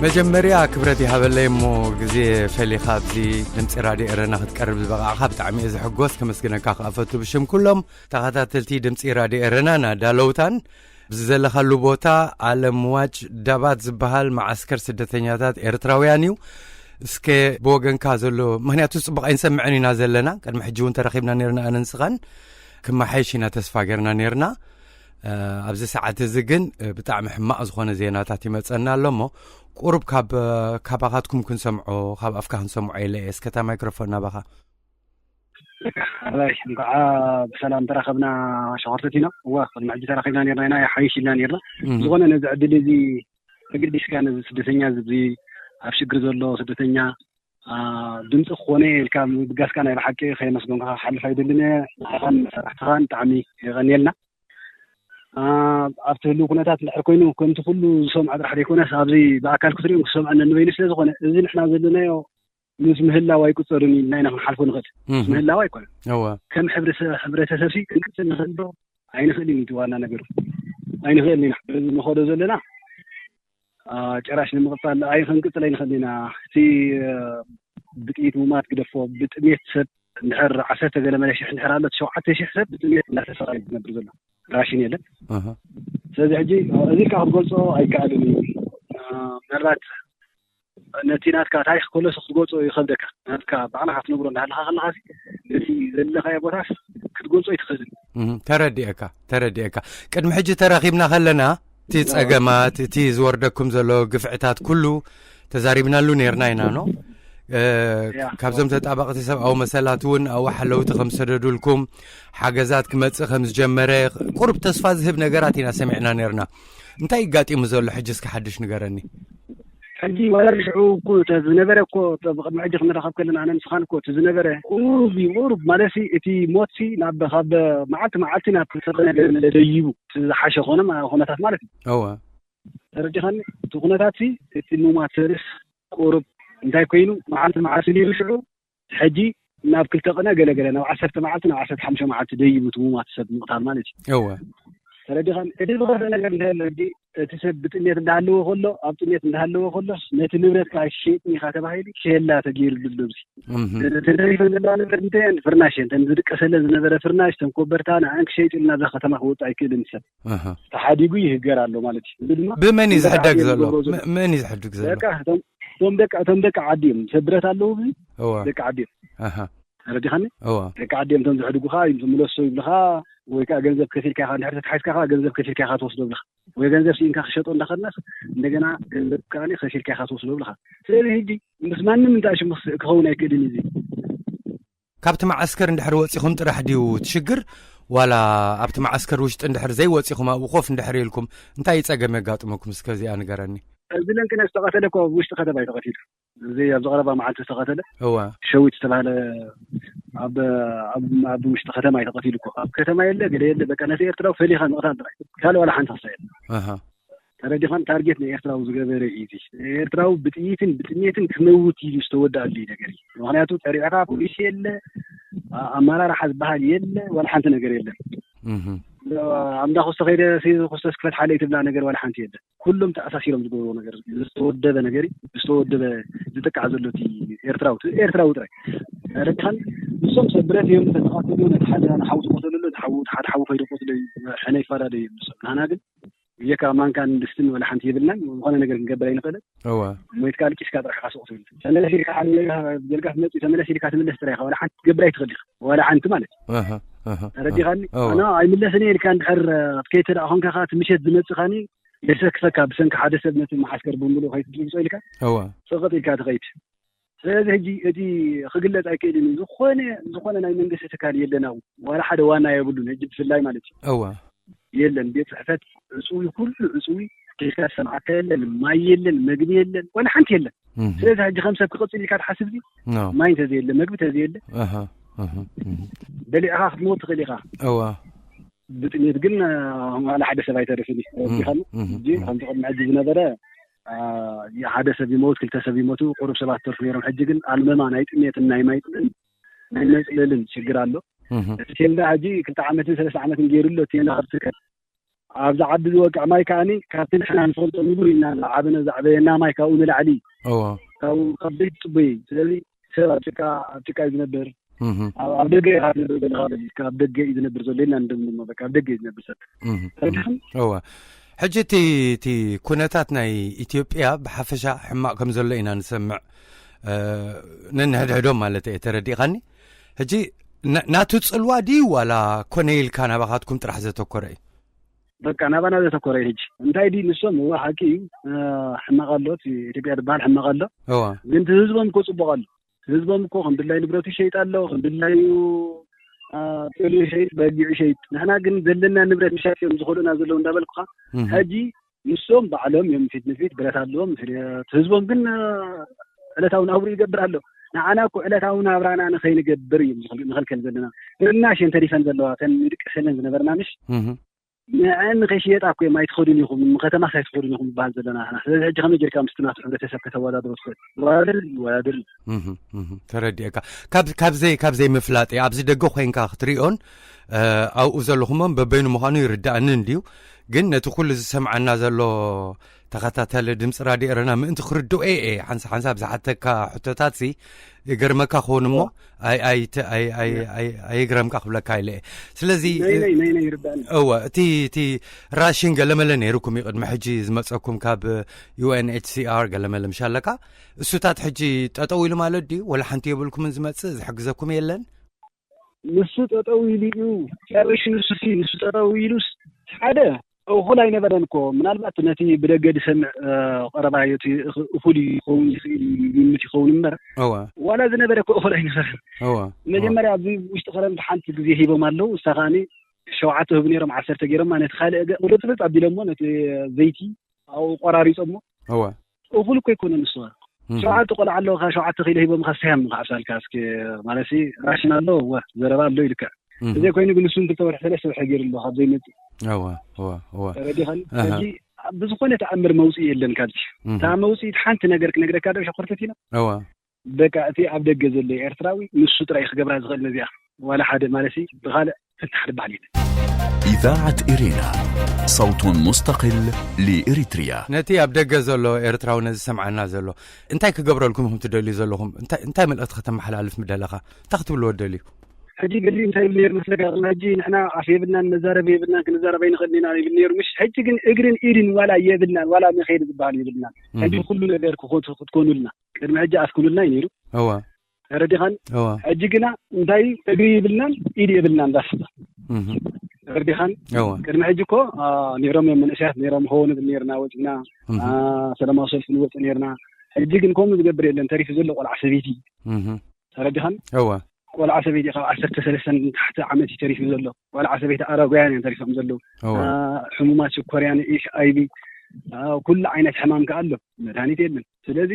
መጀመርያ ክብረት ይሃበለይ እሞ ግዜ ፈሊኻ ኣብዚ ድምፂ ራድዮ ኤረና ክትቀርብ ዝበቓዕኻ ብጣዕሚ እየ ዝሕጎስ። ከመስግነካ ክኣፈቱ ብሽም ኩሎም ተኸታተልቲ ድምፂ ራድዮ ኤረና ናዳለውታን ኣብዚ ዘለኻሉ ቦታ ኣለም ዋጭ ዳባት ዝበሃል መዓስከር ስደተኛታት ኤርትራውያን እዩ። እስከ ብወገንካ ዘሎ፣ ምክንያቱ ጽቡቕ ኣይንሰምዕን ኢና ዘለና። ቅድሚ ሕጂ እውን ተረኺብና ነርና ኣነን ስኻን ክመሓይሽ ኢና ተስፋ ጌርና ነርና። ኣብዚ ሰዓት እዚ ግን ብጣዕሚ ሕማቕ ዝኾነ ዜናታት ይመጸና ኣሎ እሞ ቁሩብ ካብ ካባኻትኩም ክንሰምዖ፣ ካብ ኣፍካ ክንሰምዖ ኢለ እየ። እስከ እታ ማይክሮፎን ናባኻ። ራይ እንኳዓ ብሰላም ተራኸብና። ሸኾርተት ኢና። እዋ ቅድሚ ሕጂ ተራኺብና ነርና ኢና፣ ይሓይሽ ኢልና ነርና። ዝኾነ ነዚ ዕድል እዚ ተገዲስካ ነዚ ስደተኛ እዚ ኣብ ሽግር ዘሎ ስደተኛ ድምፂ ክኾነ ኢልካ ምብጋስካ ናይ ብሓቂ ከየመስገንኩኻ ክሓልፍ ኣይደልን እየ። ንዓኻን መሳርሕትኻን ብጣዕሚ የቐንየልና። ኣብቲ ህልው ኩነታት እንድሕር ኮይኑ ከምቲ ኩሉ ዝሰምዖ ጥራሕ ዘይኮነስ ኣብዚ ብኣካል ክትሪኦ ክሰምዖ ነንበይኑ ስለ ዝኾነ እዚ ንሕና ዘለናዮ ምስ ምህላው ኣይቁፀርን ኢልና ኢና ክንሓልፎ ንኽእል። ምህላው ኣይኮነን። ከም ሕብረተሰብ ሲ ክንቅፅል ንኽእል ዶ ኣይንኽእልን እዩ ዋና ነገሩ። ኣይንኽእልን ኢና። ንኸዶ ዘለና ጭራሽ ንምቕፃል ኣይክንቅፅል ኣይንኽእል ኢና። እቲ ብጥይት ምማት ግደፎ፣ ብጥሜት ሰብ እንድሕር ዓሰርተ ገለ መለ ሽሕ እንድሕር ኣሎ፣ ሸውዓተ ሽሕ ሰብ ብጥሜት እናተሰቃየ ዝነብር ዘሎ፣ ራሽን የለን። ስለዚ ሕጂ እዚ ኢልካ ክትገልፆ ኣይከኣልን እዩ። ምናልባት ነቲ ናትካ ታሪክ ከሎስ ክትገልፆ ይኸብደካ። ናትካ ባዕልካ ክትነብሮ እንዳሃለካ ከለካ እቲ ዘለካዮ ቦታስ ክትገልፆ ኣይትኽእልን። ተረዲኤካ፣ ተረዲኤካ። ቅድሚ ሕጂ ተራኺብና ከለና እቲ ጸገማት፣ እቲ ዝወርደኩም ዘሎ ግፍዕታት ኩሉ ተዛሪብናሉ ነርና ኢና። ኖ ካብዞም ተጣባቕቲ ሰብኣዊ መሰላት እውን ኣዋሓለውቲ ከም ዝሰደዱልኩም፣ ሓገዛት ክመጽእ ከም ዝጀመረ፣ ቁሩብ ተስፋ ዝህብ ነገራት ኢና ሰሚዕና ነርና። እንታይ ይጋጢሙ ዘሎ ሕጂ እስኪ ሓድሽ ንገረኒ። ሕጂ ዋላ ሽዑ እኮ ዝነበረ እኮ ብቅድሚ ሕጂ ክንራኸብ ከለና ኣነ ንስኻን እኮ እቲ ዝነበረ ቁሩብ እዩ። ቁሩብ ማለት እቲ ሞት ናብ ካብ መዓልቲ መዓልቲ ናብ ተፈነ ደይቡ ዝሓሸ ኮነ ኩነታት ማለት እዩ። እወ ተረዲኻኒ። እቲ ኩነታት እቲ ምማት ሰብስ ቁሩብ እንታይ ኮይኑ መዓልቲ መዓልቲ ነይሩ ሽዑ ሕጂ ናብ ክልተ ቅነ ገለገለ ናብ ዓሰርተ መዓልቲ ናብ ዓሰርተ ሓሙሽተ መዓልቲ ደይቡ እቲ ምማት ሰብ ምቕታል ማለት እዩ። እወ ተረዲኻን። እቲ ዝኸፍእ ነገር እንታይ ኣሎ ሕጂ? እቲ ሰብ ብጥሜት እንዳሃለወ ከሎ ኣብ ጥሜት እንዳሃለወ ከሎ ነቲ ንብረት ከዓ ሸይጥኒ ኢኻ ተባሂሉ ሸላ ተገይሩ ድሎ ብዚ ተደሪፈን ዘለዋ ንብረት እንተን ፍርናሽ እየን። ተን ዝድቀሰለን ዝነበረ ፍርናሽ ተን ኮበርታ ንኣን ክሸይጥ ኢሉ ናብዛ ከተማ ክወፅእ ኣይክእልን። ሰብ ተሓዲጉ ይህገር ኣሎ ማለት እዩ። እዚ ድማ ብመን እዩ ዝሕደግ ዘሎ? መን እዩ ዝሕድግ ዘሎ? እቶም ደቂ እቶም ደቂ ዓዲ እዮም። ሰብ ብረት ኣለዉ። ደቂ ዓዲ እዮም። ተረዲኻኒ? ደቂ ዓዲ እዮም እቶም ዘሕድጉኻ። ምለሶ ይብልኻ ወይ ከዓ ገንዘብ ከፊልካ ኢኻ። እንድሕር ተታሒዝካ ከዓ ገንዘብ ከፊልካ ኢኻ ትወስዶ ይብልኻ። ወይ ገንዘብ ስኢንካ ክሸጦ እንዳኸድናስ እንደገና ገንዘብ ከዓ ከፊልካ ኢኻ ትወስዶ ይብልኻ። ስለዚ ሕጂ ምስ ማንም እንታይ ሽሙ ክኸውን ኣይክእልን እዩ። ካብቲ መዓስከር እንድሕር ወፂኹም ጥራሕ ድዩ እቲ ሽግር? ዋላ ኣብቲ መዓስከር ውሽጢ እንድሕር ዘይወፂኹም ኣብኡ ኮፍ እንድሕር ኢልኩም እንታይ ፀገም የጋጥመኩም? እስከ እዚኣ ንገረኒ። እዚ ለንቅነ ዝተቐተለ እኮ ኣብ ውሽጢ ከተማ እዩ ተቐቲሉ። እዚ ኣብዚ ቀረባ መዓልቲ ዝተቐተለ እዋ ሸዊት ዝተባሃለ ኣብ ኣብ ኣብ ውሽጢ ከተማ እዩ ተቐቲሉ እኮ። ኣብ ከተማ የለ ገለ የለ በቃ ነቲ ኤርትራዊ ፈሊኻ ምቕታል ጥራይ ካልእ ዋላ ሓንቲ ክሳ የለ። ኣሃ ተረዲኻን ታርጌት ንኤርትራዊ ዝገበረ እዩ። ኤርትራዊ ብጥይትን ብጥሜትን ክመውት ኢሉ ዝተወደኣሉ እዩ ነገር እዩ። ምክንያቱ ፀሪዕካ ፖሊስ የለ ኣመራርሓ ዝበሃል የለ ዋላ ሓንቲ ነገር የለን። ኣምዳ ክስቶ ከይደ ክስቶስ ክፈትሓለይ ትብላ ነገር ዋላ ሓንቲ የለን። ኩሎም ተኣሳሲሮም ዝገብርዎ ነገር ዝተወደበ ነገር ዝተወደበ ዝጥቃዕ ዘሎ እቲ ኤርትራዊ ኤርትራዊ ጥራይ ረድኻን ንሶም ሰብ ብረት እዮም ተተኻተሉ ነቲ ሓደ ንሓው ዝቆተሉ ኣሎ ሓደ ሓው ከይደ ቆትለ ሕነ ይፋዳደ እዮም ንሶም። ንሃና ግን ብጀካ ማንካን ድስትን ወላ ሓንቲ የብልናን። ዝኾነ ነገር ክንገብር ኣይንኽእልን። እዋ ሞይትካ ኣልቂስካ ጥራሕ ኢኻ ስቕ ትብል። ተመለስ ኢልካ ሓደ ጀልጋ ትመጽእ ተመለስ ኢልካ ትምለስ ጥራይ ኢኻ። ወላ ሓንቲ ክትገብር ኣይትኽእል ኢኻ። ወላ ሓንቲ ማለት እዩ። ተረዲኻኒ? ኣነ ኣይምለስን እየ ኢልካ እንድሕር ክትከይድ ተደኣ ኮንካ እቲ ምሸት ዝመጽእ ካኒ የሰክፈካ ብሰንኪ ሓደ ሰብ ነቲ መዓስከር ብምሉእ ከይትድምጾ ኢልካ እዋ ጸቕጥ ኢልካ ትኸይድ። ስለዚ ሕጂ እቲ ክግለጽ ኣይክእልን እዩ። ዝኾነ ዝኾነ ናይ መንግስቲ ትካል የለን ኣብኡ ዋላ ሓደ ዋና የብሉን። ሕጂ ብፍላይ ማለት እዩ እዋ የለን። ቤት ፅሕፈት ዕፅዊ፣ ኩሉ ዕፅዊ። ኬድካ ዝሰምዓካ የለን፣ ማይ የለን፣ መግቢ የለን፣ ዋላ ሓንቲ የለን። ስለዚ ሕጂ ከም ሰብ ክቕፅል ኢልካ ትሓስብ ዚ ማይ እንተዘየለ፣ መግቢ እንተዘየለ በሊዕኻ ክትመውት ትኽእል ኢኻ። እዋ ብጥሜት ግን ዋላ ሓደ ሰብ ኣይተርፍን እዩ። ረዲኻኒ? ሕጂ ከምዚ ቅድሚ ሕጂ ዝነበረ ሓደ ሰብ ይመውት፣ ክልተ ሰብ ይሞቱ፣ ቁሩብ ሰባት ተርፉ ነይሮም። ሕጂ ግን ኣልመማ ናይ ጥሜትን ናይ ማይ ጥምን ናይ መፅለልን ሽግር ኣሎ። እቲ ቴንዳ ሕጂ ክልተ ዓመትን ሰለስተ ዓመትን ገይሩ ኣሎ ቴንዳ ክትከል ኣብዚ ዓዲ ዝወቅዕ ማይ ከዓኒ ካብቲ ንሕና ንፈልጦ ንቡር ኢና። ዝዓበነ ዘዕበየና ማይ ካብኡ ንላዕሊ እዩ። እዎ። ካብኡ ካብ ዘይትጽበዩ። ስለዚ ሰብ ኣብ ጭቃ፣ ኣብ ጭቃ እዩ ዝነብር። እህ። ኣብ፣ ኣብ ደገ ኢኻ ትነብር ዘለኻ፣ በል፣ ካብ ደገ እዩ ዝነብር ዘሎ። ኢልና ንደምድሞ፣ በቃ፣ ኣብ ደገ እዩ ዝነብር ሰብ። እህ። ተረዲእኩም? እዎ። ሕጂ እቲ፣ እቲ ኩነታት ናይ ኢትዮጵያ ብሓፈሻ ሕማቕ ከም ዘሎ ኢና ንሰምዕ። እ፣ ነንሕድሕዶም ማለት እየ፣ ተረዲእኻኒ? ሕጂ ና-፣ ናቱ ጽልዋ ድዩ ዋላ ኮነ ኢልካ ናባኻትኩም ጥራሕ ዘተኮረ እዩ? በቃ ናባና ዘተኮረ እዩ። ሕጂ እንታይ ድዩ ንሶም፣ እዋ ሓቂ እዩ፣ እ፣ ሕማቕ ኣሎ፣ እቲ ኢትዮጵያ ዝበሃል ሕማቕ ኣሎ። እዋ። ግን እቲ ህዝቦም እኮ ጽቡቕ ኣሎ። ህዝቦም እኮ ከም ድላይ ንብረቱ ይሸይጥ ኣሎ፣ ከም ድላዩ፣ እ፣ ጤሉ ይሸይጥ፣ በጊዑ ይሸይጥ። ንሕና ግን ዘለና ንብረት ምሻጥ እዮም ዝኸልኡና ዘለዉ እንዳበልኩኻ። እህ። ሕጂ ንሶም ባዕሎም እዮም ፊት ንፊት ብረት ኣለዎም። እቲ ህዝቦም ግን፣ እ፣ ዕለታዊ ናብሩ ይገብር ኣሎ። ንዓና እኮ ዕለታዊ ናብራና ንኸይንገብር እዮም ዝኸል-፣ ንኸልከል ዘለና። ርናሽ እየን ተሪፈን ዘለዋ፣ እተን ንድቅሰለን ዝነበርና ምሽ። እህ። ንዐን ንኸይሽየጣ እኮ እዮም ኣይትኸዱን ኢኹም፣ ንከተማስ ኣይትኸዱን ኢኹም ዝበሃል ዘለና ንሕና። ስለዚ ሕጂ ከመይ ጌርካ ምስቲ ናቱ ሕብረተሰብ ከተወዳድሮ ትኽእል? ይወዳደር፣ ይወዳደር። እህ፣ እህ፣ ተረዲኤካ። ካብ፣ ካብ ዘይ-፣ ካብ ዘይምፍላጥ እየ። ኣብዚ ደገ ኮይንካ ክትሪኦን፣ እ፣ ኣብኡ ዘለኹሞን በበይኑ ምዃኑ ይርዳእኒ እንድዩ። ግን ነቲ ኩሉ ዝሰምዓና ዘሎ ተኸታታሊ ድምፂ ራድዮ ኤረና ምእንቲ ክርድኦ እየ ሓንሳ-፣ ሓንሳብ ዝሓተካ ሕቶታት ሲ ይገርመካ ክኸውን እሞ፣ እዎ። ኣይ-፣ ኣይ-፣ ኣይ-፣ ኣይ-፣ እዎ። ኣይ-፣ ኣይግረምካ ክብለካ ኢለ እየ። ስለዚ፣ ናይ፣ ናይ፣ ናይ፣ ናይ ይርዳእኒ። እወ፣ እቲ፣ እቲ ራሽን ገለመለ ነይሩኩም እዩ ቅድሚ ሕጂ ዝመፀኩም ካብ ዩ ኤን ኤች ሲ ኣር ገለመለ ምሽ ኣለካ? እሱታት ሕጂ ጠጠው ኢሉ ማለት ድዩ? ወላ ሓንቲ የብልኩምን ዝመፅእ ዝሕግዘኩም የለን? ንሱ ጠጠው ኢሉ እዩ። ጨርሽ ንሱ ሲ፣ ንሱ ጠጠው ኢሉስ ሓደ እኹል ኣይነበረን እኮ። ምናልባት ነቲ ብደገ ዝሰምዕ፣ እ፣ ቀረባ እዩ፣ እቲ እኽ-፣ እኹል ይኸውን ይኽእል እዩ፣ ይግምት ይኸውን እምበር፣ እወ። ዋላ ዝነበረ እኮ እኹል ኣይነበረን። እወ፣ እወ። መጀመርያ ኣብዚ ውሽጢ ከረምቲ ሓንቲ ግዜ ሂቦም ኣለዉ። እሳ ከኣኒ ሸውዓተ ህቡ ነይሮም፣ ዓሰርተ ገይሮማ፣ ነቲ ካልእ ገ-፣ ቁርጽርጽ ኣቢሎሞ፣ ነቲ ዘይቲ ኣብኡ ቆራሪጾሞ። እወ። እኹል እኮ ኣይኮነን ንሱ። እህ። ሸውዓተ ቆልዓ ኣለውኻ፣ ሸውዓተ ኪሎ ሂቦምኻ፣ ስያም ምኻ ኣብሳልካ እስኪ፣ ማለትሲ ራሽን ኣሎ፣ እወ፣ ዘረባ ኣሎ ኢልካ። እህ። እዚ ኮይኑ ግን ንሱ ክልተ ወርሒ፣ ሰለስተ ወርሒ ገይሩ ኣሎ ካብ ዘይመጽእ። እወ፣ እወ፣ እወ። ተረዲኻኒ? ኣሃ። ሕጂ ብዝኾነ ተኣምር መውጽኢ የለን ካብዚ። እህ። እታ መውጽኢት ሓንቲ ነገር ክነግረካ ዶ ሸኮርተት ኢና? እወ። በቃ እቲ ኣብ ደገ ዘሎ ኤርትራዊ ንሱ ጥራይ ክገብራ ዝኽእል ነዚኣ። ዋላ ሓደ ማለትሲ ብኻልእ ፍታሕ ዝበሃል የለን። إذاعة إرينا، صوت مستقل لإريتريا. ነቲ ኣብ ደገ ዘሎ ኤርትራዊ ነዚ ሰምዓና ዘሎ እንታይ ክገብረልኩም ኢኹም ትደልዩ ዘለኹም? እንታይ፣ እንታይ መልእኽቲ ከተመሓላልፍ ምደለኻ? እንታይ ክትብልዎ ትደልዩ? ሕጂ ገድሊ እንታይ ይብል ነይሩ መስለካ? ቅድሚ ሕጂ ንሕና ኣፍ የብልናን፣ መዛረቢ የብልናን፣ ክንዛረብ ኣይንኽእልን ኢና ይብል ነይሩ። ምሽ ሕጂ ግን እግርን ኢድን ዋላ የብልናን፣ ዋላ መኸይድ ዝበሃል የብልናን። ሕጂ እህ። ኩሉ ነገር ክኾ-፣ ክትኮኑልና። ቅድሚ ሕጂ ኣፍ ክብሉልና እዩ ነይሩ። እወ። ተረዲኻን? እወ። ሕጂ ግና እንታይ እግሪ ይብልናን ኢድ የብልናን ዳስ። እህ። ተረዲኻን? እወ። ቅድሚ ሕጂ እኮ፣ አ፣ ነይሮም እዮም መንእሰያት ነይሮም፣ ሆ ንብል ነይርና፣ ወጺና፣ እህ። አ፣ ሰላማዊ ሰልፊ ንወጽእ ነይርና። ሕጂ ግን ከምኡ ዝገብር የለን፣ ተሪፉ ዘሎ ቆልዓ ሰበይቲ። እህ። ተረዲኻን? እወ። ቆልዓ ሰበይቲ ካብ ዓሰርተ ሰለስተን ንታሕቲ ዓመት እዩ ተሪፉ ዘሎ። ቆልዓ ሰበይቲ ኣረጋውያን እዮም ተሪፎም ዘለዉ። እወ። አ፣ ሕሙማት ሽኮርያን ኤች ኣይ ቪ፣ አ፣ ኩሉ ዓይነት ሕማም ከኣ ኣሎ። መድሃኒት የለን። ስለዚ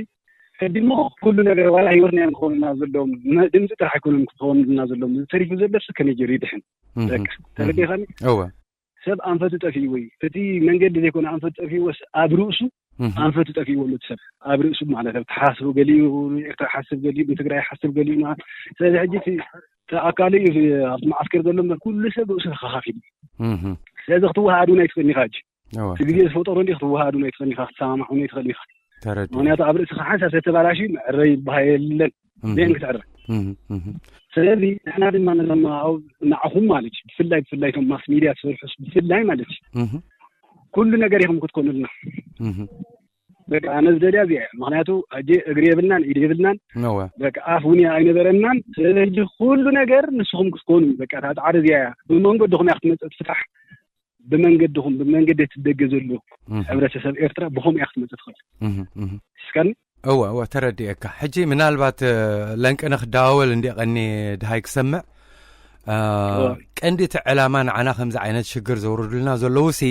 ሕጂ እሞ ኩሉ ነገር ዋላ ህይወትና እዮም ክኾኑና ዘለዎም። መ-፣ ድምፂ ጥራሕ ኣይኮኑን ክኾኑና ዘለዎም። ተሪፉ ዘሎ እሱ ከመይ ገይሩ ይድሕን? እህ። በቃ፣ እህ። ተረዲኻኒ? እወ። ሰብ ኣንፈቱ ጠፊእዎ እዩ። እቲ መንገዲ ዘይኮነ ኣንፈቱ ጠፊእዎስ ኣብ ርእሱ እህ። ኣንፈቱ ጠፊእዎ ኣሎ እቲ ሰብ። ኣብ ርእሱ ማለት ኣብ ተሓሳስቡ ገሊኡ ንኤርትራ ይሓስብ፣ ገሊኡ ንትግራይ ይሓስብ፣ ገሊኡ ንዓ-፣ ስለዚ ሕጂ እቲ፣ እቲ ኣካሉ እዩ ኣብቲ መዓስከር ዘሎ እምበር ኩሉ ሰብ ርእሱ ተኸፋፊሉ። እህ። ስለዚ ክትወሃሃድ እውን ኣይትኽእልን ኢኻ ሕጂ። እወ። እቲ ግዜ ዝፈጠሮ እንዲ ክትወሃሃድ እውን ኣይትኽእልን ኢኻ፣ ክትሰማማዕ እውን ኣይትኽእልን ኢኻ። ተረዲእ። ምኽንያቱ ኣብ ርእስኻ ሓንሳብ ተተባላሽዩ መዕረይ ዝበሃል የለን። እህ። ዘይን ክትዕረ። እህ፣ እህ። ስለዚ ንሕና ድማ ነዞም ኣብ ንዓኹም ማለት እዩ፣ ብፍላይ፣ ብፍላይ እቶም ማስ ሚድያ ትሰርሑ ብፍላይ ማለት እዩ፣ እህ። ኩሉ ነገር ኢኹም ክትኮኑልና። እህ። በቃ ኣነ ዝደልያ እዚኣ እያ። ምኽንያቱ ሕጂ እግሪ የብልናን፣ ኢድ የብልናን። እወ። በቃ ኣፍ እውን ኣይነበረናን። ስለዚ ሕጂ ኩሉ ነገር ንስኹም ክትኮኑ፣ በቃ እታ ጻዕሪ እዚኣ እያ። ብመንገድኹም እያ ክትመጽእ እቲ ፍታሕ። ብመንገድኹም፣ ብመንገዲ እቲ ደገ ዘሎ እህ። ሕብረተሰብ ኤርትራ ብኸምኡ እያ ክትመጽእ ትኽእል። እህ፣ እህ። እስካኒ? እወ፣ እወ፣ ተረዲኤካ። ሕጂ ምናልባት፣ እ፣ ለንቅነ ክደዋወል እንዲ ቀኒ ድሃይ ክሰምዕ፣ እ፣ እወ። ቀንዲ እቲ ዕላማ ንዓና ከምዚ ዓይነት ሽግር ዘውርዱልና ዘለዉሲ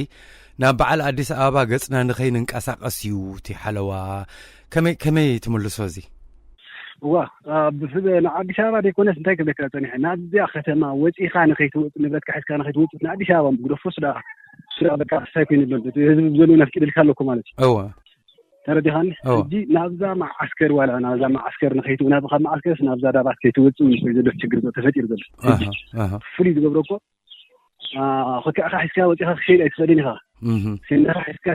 ናብ በዓል ኣዲስ ኣበባ ገጽና ንኸይንንቀሳቐስ እዩ እቲ ሓለዋ። ከመይ፣ ከመይ ትምልሶ እዚ? እዋ፣ አ፣ ብፍለ-፣ ንኣዲስ ኣበባ ዘይኮነስ እንታይ ክብለካ ጸኒሐ፣ ናብዚኣ ከተማ ወጺኻ ንኸይትወጽእ፣ ንብረትካ ሒዝካ ንኸይትወጽእ፣ ንኣዲስ ኣበባ ምግደፎ ስዳ፣ ስዳ በቃ ክሳይ ኮይኑ ኣሎ። እቲ ህዝቢ ብዘለዎ ነፍቂድልካ ኣለኩ ማለት እዩ። እወ። ተረዲኻኒ? እወ። ሕጂ ናብዛ መዓስከር ዋላ ናብዛ መዓስከር ንኸይትው-፣ ናብ፣ ካብ መዓስከርስ ናብዛ ዳባት ከይትወጽእ እዩ ዘሎ ችግር ዘሎ ተፈጢሩ ዘሎ። ሕጂ ኣሃ፣ ኣሃ። ፍሉይ ዝገብሮ እኮ ከክዕኻ ሒዝካ ወፂኻ ክሸይጥ ኣይትኽእልን ኢኻ። ስንዳኻ ሒዝካ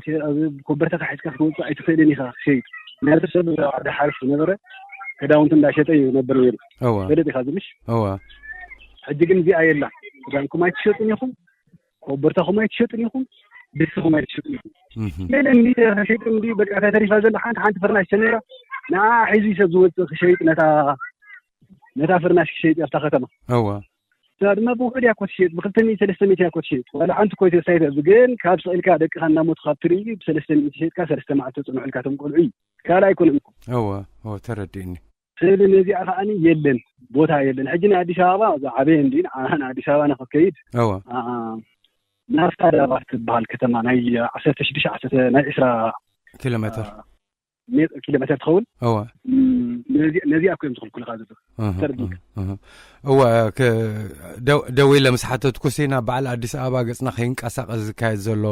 ኮበርተኻ ሒዝካ ክትወፅእ ኣይትኽእልን ኢኻ ክሸይጥ። ምክንያቱ ሰብ ዓዲ ሓሪሽ ዝነበረ ክዳውንቲ እንዳሸጠ እዩ ነበር ነይሩ። ፈለጥ ኢኻ ዝምሽ። ሕጂ ግን እዚኣ የላ። ክዳንኩም ኣይትሸጡን ኢኹም፣ ኮበርታኹም ኣይትሸጡን ኢኹም፣ ድስኹም ኣይትሸጡን ኢኹም። ገለ እንዲ ተሸይጡ እንዲ በቃ ተተሪፋ ዘላ ሓንቲ ሓንቲ ፍርናሽ ተነይራ ንዓ ሒዙ ሰብ ዝወፅእ ክሸይጥ ነታ ነታ ፍርናሽ ክሸይጥ ኣብታ ከተማ። እዋ። እዛ ድማ ብውሑድ እያ እኮ ትሸይጥ፣ ብክልተ ሚእቲ ሰለስተ ሚእቲ እያ እኮ ትሸይጥ። ዋላ ሓንቲ እኮ ኣይተሳይተ፣ ግን ካብ ስቕ ኢልካ ደቅኻ እናሞቱ ካብ ትርኢ ብሰለስተ ሚእቲ ሸይጥካ ሰለስተ መዓልቲ ተፅንሑ ኢልካ እቶም ቆልዑ እዩ። ካልእ ኣይኮነን እኮ። እዋ፣ እዋ፣ ተረዲእኒ። ስለዚ ነዚኣ ከዓኒ የለን፣ ቦታ የለን። ሕጂ ናይ ኣዲስ ኣበባ ዝዓበየ እንዲ ንዓና ንኣዲስ ኣበባ ንክከይድ እዋ። ኣ፣ ናፍታ ዳባት ትበሃል ከተማ ናይ ዓሰርተ ሽዱሽተ ዓሰርተ ናይ ዕስራ ኪሎ ሜትር። ሜ- ኪሎ ሜትር ትኸውን። እዋ። ም፣ ነዚ- ነዚኣ እኮ እዮም ዝኽልኩልካ ዘሎ። እህ፣ ተረዲእካ። እህ፣ እህ። እዋ፣ ከ- ደው- ደው ኢለ ምስ ሓተትኩ ሲና በዓል ኣዲስ ኣበባ ገጽና ከይንቀሳቐስ ዝካየድ ዘሎ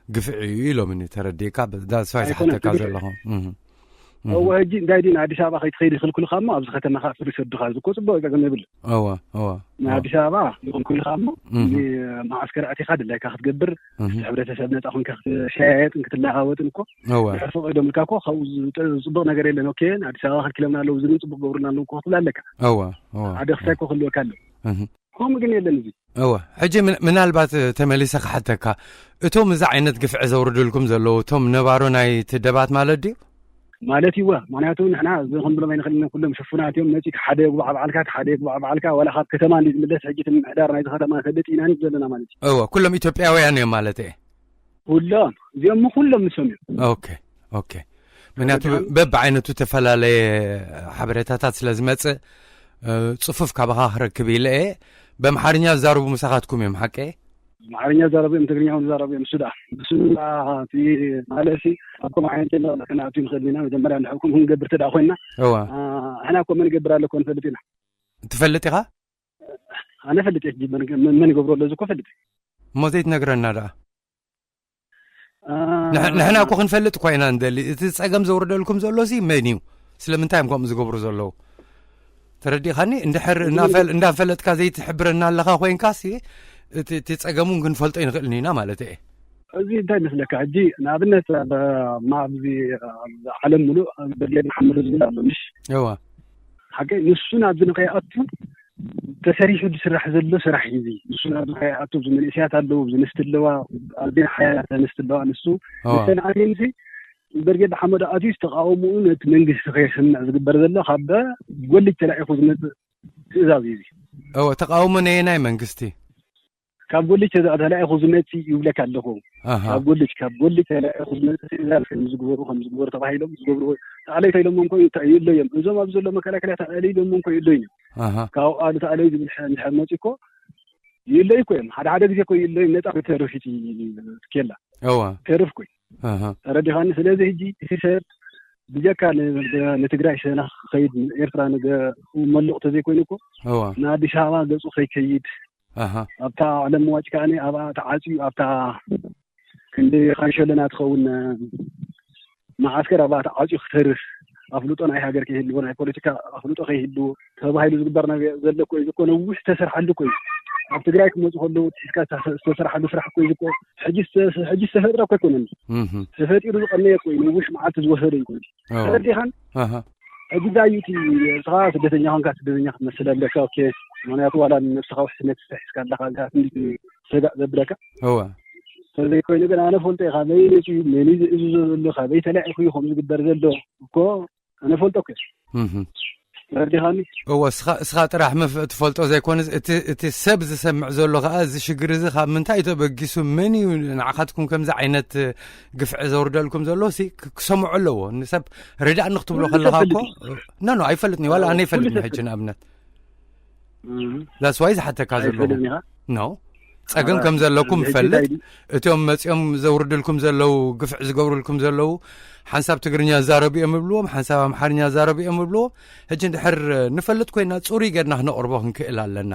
ግፍዒ እዩ ኢሎምኒ። ተረዲእካ? ዳስፋይ ኣይኮነን፣ ዝሓተካ ትግርዒ። ዘለኹ። እህ፣ እህ። እወ፣ ሕጂ እንታይ ድዩ ንኣዲስ ኣበባ ከይትኸይድ ይኽልኩልካ እሞ ኣብዚ ከተማኻ ፍሪ ሰዱኻ እዚ እኮ ጽቡቕ ጸገም የብሉ። እዋ፣ እዋ፣ ናይ እዋ። ኣዲስ ኣበባ ይኽልኩልካ እሞ እህ። እዚ መዓስከር ኣቲኻ ድላይካ ክትገብር እህ። እቲ ሕብረተሰብ ነጻ ኮንካ ክትሸያየጥን ክትለዋወጥን እኮ እዋ። ድሕር ፈቒዶምልካ እኮ ካብኡ ዝጠ- ጽቡቕ ነገር የለን። ኦኬ፣ ንኣዲስ ኣበባ ከልኪሎምና ኣለዉ፣ እዚ ግን ጽቡቕ ገብሩልና ኣለዉ እኮ ክትብል ኣለካ። እዋ፣ እዋ። ሓደ ክስታይ እኮ ክህልወካ ኣለዎ። እህ። ከምኡ ግን የለን እዚ። እወ፣ ሕጂ ምን- ምናልባት ተመሊሰ ክሓተካ፣ እቶም እዚ ዓይነት ግፍዒ ዘውርድልኩም ዘለዉ እቶም ነባሮ ናይቲ ደባት ማለት ድዩ? ማለት ይዋ፣ ምኽንያቱ ንሕና እዚ ክንብሎም ኣይንኽእልን፣ ኩሎም ሽፉናት እዮም። መጺእካ ሓደ የጉባዕ በዓልካ፣ ሓደ የጉባዕ በዓልካ፣ ዋላ ካብ ከተማ እንዲ ዝምለስ ሕጂ እቲ ምምሕዳር ናይዚ ከተማ ንፈልጥ ኢና እንዲ ዘለና ማለት እዩ። እወ፣ ኩሎም ኢትዮጵያውያን እዮም ማለት እየ። ኩሎም፣ እዚኦም ኩሎም ንሶም እዮም። ኦኬ፣ ኦኬ። ምክንያቱ ተረዲእካ? በብዓይነቱ ተፈላለየ ሓበሬታታት ስለ ዝመጽእ፣ እ፣ ጽፉፍ ካባኻ ክረክብ ኢለ እየ። በምሓርኛ ዝዛረቡ ምሳኻትኩም እዮም፣ ሓቂ? ኣምሓርኛ ዝዛረቡ እዮም፣ ትግርኛ እውን ዝዛረቡ እዮም። እሱ ደኣ፣ እሱ ደኣ፣ እቲ ማለት ሲ፣ ኣብ ከምኡ ዓይነት ጀመር ክንኣቱ ንኽእል ኢና። መጀመርያ ንሕኩም ክንገብር ተደኣ ኮይንና፣ እዋ። ኣ፣ ንሕና እኮ መን ይገብር ኣሎ እኮ ንፈልጥ ኢና። ትፈልጥ ኢኻ? ኣነ ፈልጥ እየ፣ ሕጂ መን፣ መን፣ መን ይገብሮ ኣሎ እዚ እኮ ፈልጥ እየ። እሞ ዘይትነግረና ደኣ? ኣ፣ ንሕ-፣ ንሕና እኮ ክንፈልጥ እኮ ኢና ንደሊ። እቲ ጸገም ዘውርደልኩም ዘሎ ሲ መን እዩ? ስለምንታይ እዮም ከምኡ ዝገብሩ ዘለዉ? ተረዲእኻኒ? እንድሕር እዚ እናፈል-፣ እንዳፈለጥካ ዘይትሕብረና ኣለኻ ኮይንካ ሲ፣ እቲ፣ እቲ ጸገም እውን ክንፈልጦ ይንኽእልን ኢና ማለት እየ። እዚ እንታይ መስለካ? ሕጂ ንኣብነት ኣብ፣ ኣብዚ፣ ኣብ ዓለም ሙሉእ ኣብ በርጌድ ንሓመዱ ዝብል ኣሎ፣ ምሽ? እዋ። ሓቂ ንሱ ናብዚ ንኸይኣቱ ተሰሪሑ ዝስራሕ ዘሎ ስራሕ እዩ እዚ። ንሱ ናብዚ ንኸይኣቱ ኣብዚ መንእሰያት ኣለዉ፣ ኣብዚ ኣንስቲ ኣለዋ፣ ኣዝየን ሓያላት ኣንስቲ ኣለዋ። ንሱ እዋ። ንሰን ኣዝየን እዚ በርጌድ ሓመዱ ኣትዩ ዝተቃወምኡ ነቲ መንግስቲ ከየስምዕ ዝግበር ዘሎ ካብ ጎልጅ ተላኢኹ ዝመጽእ ትእዛዝ እዩ እዚ። እወ፣ ተቃውሞ ነየናይ መንግስቲ? ካብ ጎልጅ ተዛ-፣ ተላኢኹ ዝመጽእ ይብለካ ኣለኹ። ኣሃ። ካብ ጎልጅ፣ ካብ ጎልጅ ተላኢኹ ዝመጽእ ትእዛዝ ከም ዝግበሩ፣ ከም ዝግበሩ ተባሂሎም ዝገብሩ ተኣለይታ ኢሎሞም እኮ ይተ-፣ ይእለዮም። እዞም ኣብዚ ዘሎ መከላከልያ ተኣለይ ኢሎሞም እኮ ይእለዩ እዮም። ኣሃ። ካብኡ ኣሉ ተኣለዩ ዝብል ሐ-፣ እንድሕር መጺኡ እኮ ይእለዩ እኮ እዮም። ሓደ ሓደ ግዜ እኮ ይእለዩ፣ ነጻ ክትተርፍ እቲ ኬላ። እዋ። ተርፍ እኮ እዩ። ኣሃ። ተረዲኻኒ? ስለዚ ሕጂ እቲ ሰብ ብጀካ ን-፣ ንትግራይ ሸነኽ ክኸይድ፣ ኤርትራ ንገ-፣ መሉቕ ተዘይኮይኑ እኮ እዋ። ንኣዲስ ኣበባ ገጹ ከይከይድ፣ ኣሃ። ኣብታ ዓለም ዋጭ ከኣኒ ኣብኣ ተዓጽዩ፣ ኣብታ ክንዲ ካንሸሎና ትኸውን መዓስከር ኣብኣ ተዓጽዩ ክተርፍ፣ ኣፍልጦ ናይ ሃገር ከይህልዎ፣ ናይ ፖለቲካ ኣፍልጦ ከይህልዎ ተባሂሉ ዝግበር ነገር ዘሎ እኮ እዩ። እኮ ነዊሕ ዝተሰርሓሉ እኮ እዩ። ኣብ ትግራይ ክመፁ ከለዉ ሒዝካ ዝተ-፣ ዝተሰርሓሉ ስራሕ እኮ እዩ። እኮ ሕጂ ዝተ-፣ ሕጂ ዝተፈጥረ እኮ ኣይኮነን። እህ። ተፈጢሩ ዝቐነየ እኮ እዩ። ነዊሕ መዓልቲ ዝወሰደ እዩ እኮ እዩ። ኣዎ። ተረዲኻን? ኣሃ። ሕጂ እንታይ እዩ እቲ ንስኻ ስደተኛ ኾንካ ስደተኛ ክትመስል ኣለካ። ኦኬ። ምኽንያቱ ዋላ ንነብስኻ ውሕስነት ሒዝካ ኣለኻ። እዛ ክንዲ ሰጋእ ዘብለካ። እወ። ተዘይኮይኑ ግን ኣነ ፈልጦ እዩ። ካበይ መፂኡ፣ መን እዩ ዝእዝዞ ዘሎ፣ ካበይ ተላኢኹ እዩ ከምኡ ዝግበር ዘሎ እኮ ኣነ ፈልጦ እኮ። እህ። ተረዲኻኒ? እወ፣ እስኻ፣ እስኻ ጥራሕ ምፍ-፣ ትፈልጦ ዘይኮነስ እቲ፣ እቲ ሰብ ዝሰምዕ ዘሎ ኸኣ እዚ ሽግር እዚ ካብ ምንታይ እዩ ተበጊሱ፣ መን እዩ ንዓኻትኩም ከምዚ ዓይነት ግፍዒ ዘውርደልኩም ዘሎ ሲ ክ-፣ ክሰምዖ ኣለዎ። ንሰብ ርዳእኒ ክትብሎ ኩሉ ከለኻ ሰብ እኮ፣ ፈልጥ እዩ። ኖ፣ ኖ፣ ኣይፈልጥን እዩ። ዋላ ኣዎ፣ ኣነ ኩሉ ኣይፈልጥን እዩ ሰብ ሕጂ ፈልጥ። ንኣብነት። እህ። That's why ዝሓተካ ዘለኹ። ኣይፈልጥን ኢኻ? ኖ። ጸገም ኣረ፣ ከም ዘለኩም ሕጂ ይፈልጥ። እንታይ ድዩ? እቶም መጺኦም ዘውርድልኩም ዘለዉ፣ ግፍዒ ዝገብሩልኩም ዘለዉ፣ ሓንሳብ ትግርኛ ዝዛረቡ እዮም እብልዎም፣ ሓንሳብ ኣምሓርኛ ዝዛረቡ እዮም እብልዎም። ሕጂ እንድሕር ንፈልጥ ኮይና፣ ጽሩይ ጌርና ክነቕርቦ ክንክእል ኣለና።